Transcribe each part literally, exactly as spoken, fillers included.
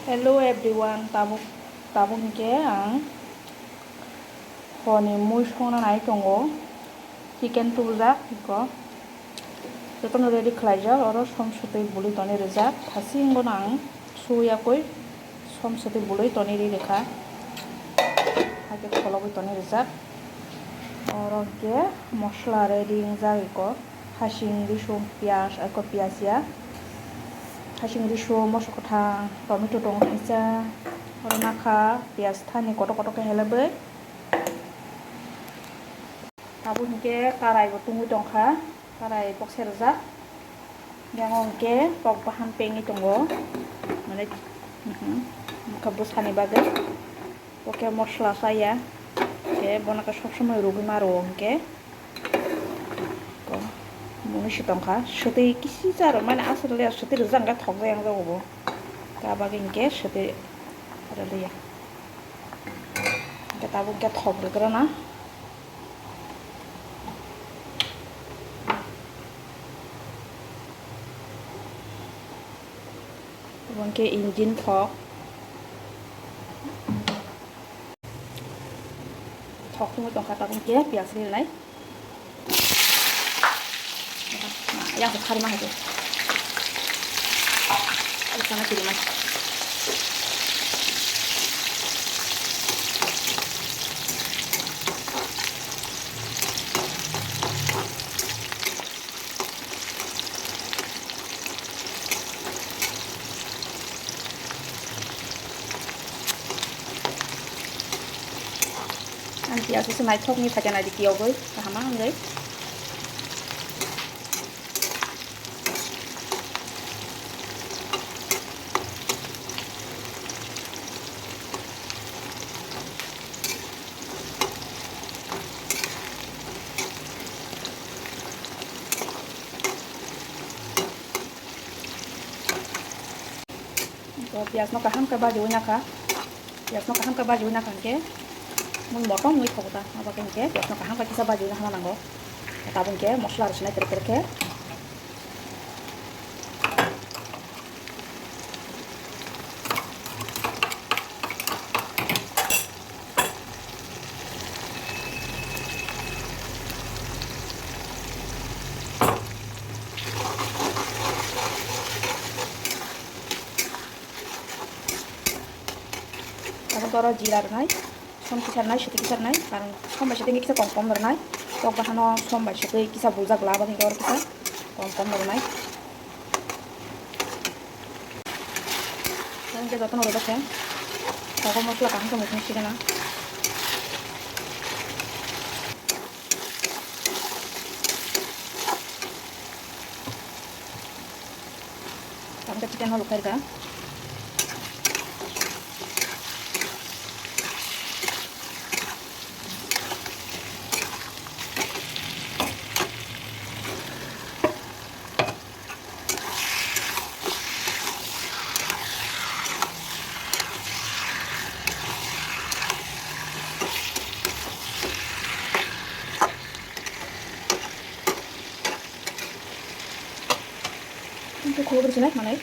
Hello everyone, tabuk, tabuk hwnkhe ang honi mui songna nai tongo, chicken tubujak eko. Jotono ready khlaijak, oro som swtwi bului tonwi rijak, thasing bono ang suya koi som swtwi bului tonwi ri rikha, hakhe kholobwi tonwi rijak. Oro hwnkhe mosla ready wngjak eko. Hasing risu, piyaj, eko piyaj ya. Hasing risu, moso kwthang, tomato tongo kaisa, oro nakha, piyaj thani kotor kotor khe helebwi. Tabuk hinkhe karai bo tungwi tongkha, karai bokse rwjak. Yang hinkhe kok bahan pengwi tongo, mane, mhm, bwkha bwsani bagwi. Bo khe mosla saya, khe bono khe sob somoi rwgwi ma rwo hinkhe. Ko, mwnwi se tongkha, swtwi kisa rw mani aswk le swtwi rwjak hwnkhe thok jaya wng jago bo. Ta bagwi hinkhe swtwi rwliya. Hinkhe tabuk hinkhe thok rwgwrana. Obo hinkhe engine thok. Thok tungwi tongkha tabuk hinkhe piyaj rinai. Yang kok kari ma hai. Sana kiri ma. Ang piyaj se naithok ni phaikha naidi kiyogwi kaham wngwi. Piyaj no kaham khe bajiwi nakha, piyaj no kaham khe bajiwi nakha hinkhe mui motom wngwi thogo ta, abo khe hinkhe piyaj no kaham khe kisa bajiwi nakhna nango. Tabuk hinkhe mosla rw sinai tere tere khe. Tabuk oro jira rwnai, som kisa rwnai, swtwi kisa rwnai, karon som bai swtwi kisa kom kom rwnai, kok bahano som bai swtwi kisa buljak la, abo hinkhe oro kisa kom kom rwnai. Hinkhe jotono rwjak khe, tabuk mosla kaham khe muthung sigana. Tamta chicken no lukai ka. Itu khuluk rwchinai manai.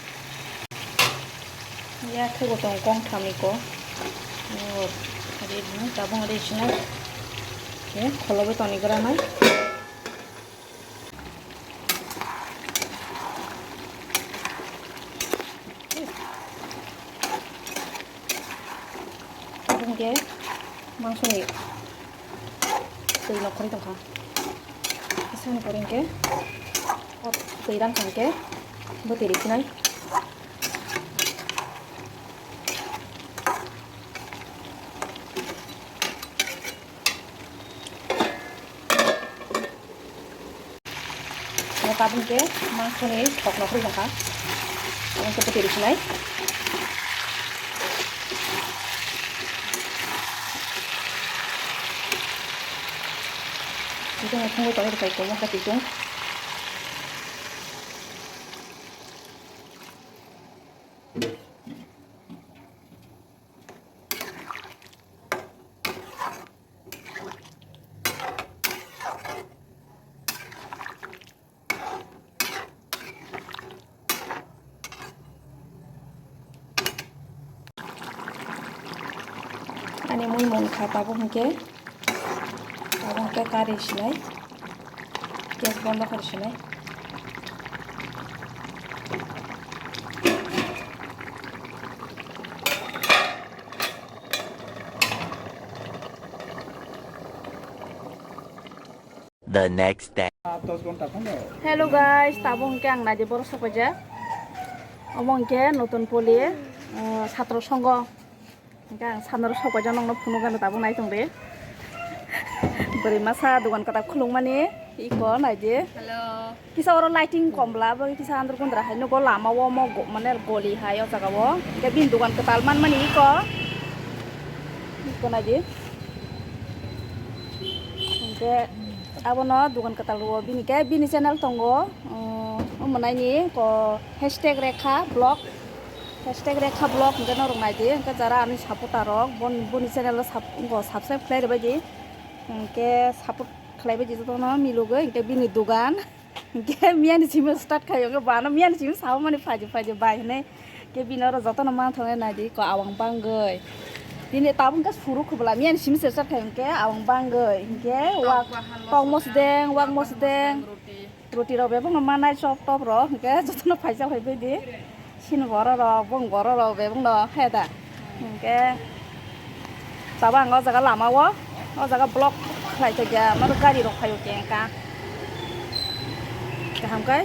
Ya, thaibo tong kong thami ko. Oh, adi bini tabung adi chinai. Ya, kholobo toni gra nai. Tabung ke mangso ni twi nokhorwi tongkha. Sani pore hinkhe o twi rang kha hinkhe bwtwi rikhinai. Tabuk khe mangsoni thok nokhorwi tongkha. Tabuk khe bwtwi rikhinai. Twitung thumwi tonwi rwkha, iko mosla twitung. Ani mui mung kha tabuk hwnkhe, tabuk hwnkhe kari sinai, gas bondo kari sinai. The next day. Hello guys, tabuk hwnkhe ang naidi borok sokpaijak. Omo hwnkhe notun poli, uh, satro songo. Hwnkhe ang sanaro sokpaijak nokno phunukgano tabuk nai tongdi. Bwrwi masa dogan kwtal khulukmani iko naidi. Hello. Kisa oro lighting kom bla, bo kisa andro gundra hai nugo lama o mo go-, mane goli hai o jaga o. Hwnkhe bini dogan kwtal manmani iko. Iko naidi. Hwnkhe abono dogan kwtal o bini khe bini channel tongo. Omo naini ko hashtag Rekha Vlog. Hashtag Rekha Vlog hwnkhe norok naidi. Hwnkhe jara ani supporter rok bon-, boni channel o sub-, subscribe khlai rwbaidi. Hwnkhe support khlaibaidi jotono milogwi hwnkhe bini dogan. Hwnkhe miyani simi start khai, hwnkhe bana miyani simi sao mani phaji phaji bai hinui. Hwnkhe bini oro jotono manthoknai naidi ko awang bangwi. Bini tabuk hwnkhe suru khobla miyani simi start khai hwnkhe awang bangwi. Hwnkhe wak tok mosdeng, wak mosdeng. Roti rok bebak no manai chop top rok hwnkhe jotono phaisa phaibaidi. Sini borok rok, bong borok rok bebak no khe da. Hwnkhe tabuk ang o jaga lama o, o jaga block khlai tongya, maro gari rok phaio kengka. Kaham kai,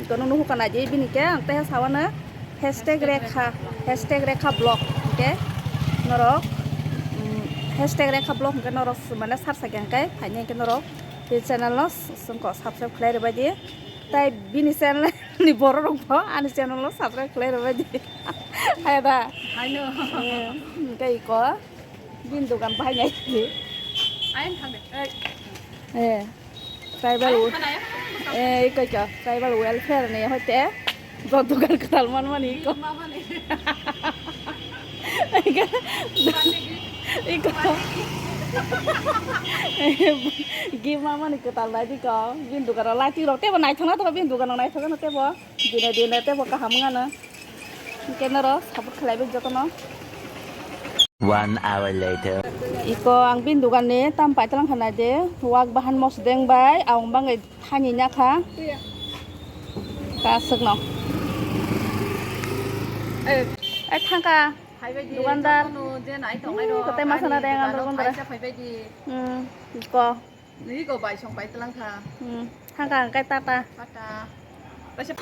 iko nung nuhukha naidi bini khe ang tei sawano hashtag Rekha, hashtag Rekha Vlog hwnkhe norok, mm, hashtag Rekha Vlog hwnkhe norok mane search khe hwnkhe phainai hwnkhe norok bini channel no subscribe khlai rwbaidi. Tai bini channel ni borok rok bo ani channel no subscribe khlai rwbaidi. Haya da? Haino. Eh, hwnkhe iko bini dogan bahai nai. Ayan thangde. Eh, tribal wo-, eh, iko iko tribal welfare ni hoite bo dogan kwtal manmani iko. Iko, iko. Gift mamani kwtal naidi ko. Bini dogano lighting rok teibo naithok naithok, bini dogano naithok ano teibo. Dine dine teibo kaham wngano. Hwnkhe norok support khlaibai jotono. One hour later. Iko ang bini doganni tam paitlang kha naidi. Wak bahan mosdeng bai awang bangwi thani nya kha. Kaswkno. Eh, thangka. Dukandar. Hmm, kotai masana deng, andro gondra. Hmm, iko. Nini ko bai song pai tlang kha. Hmm, thangka hwnkhe tata. Tata. Baisa.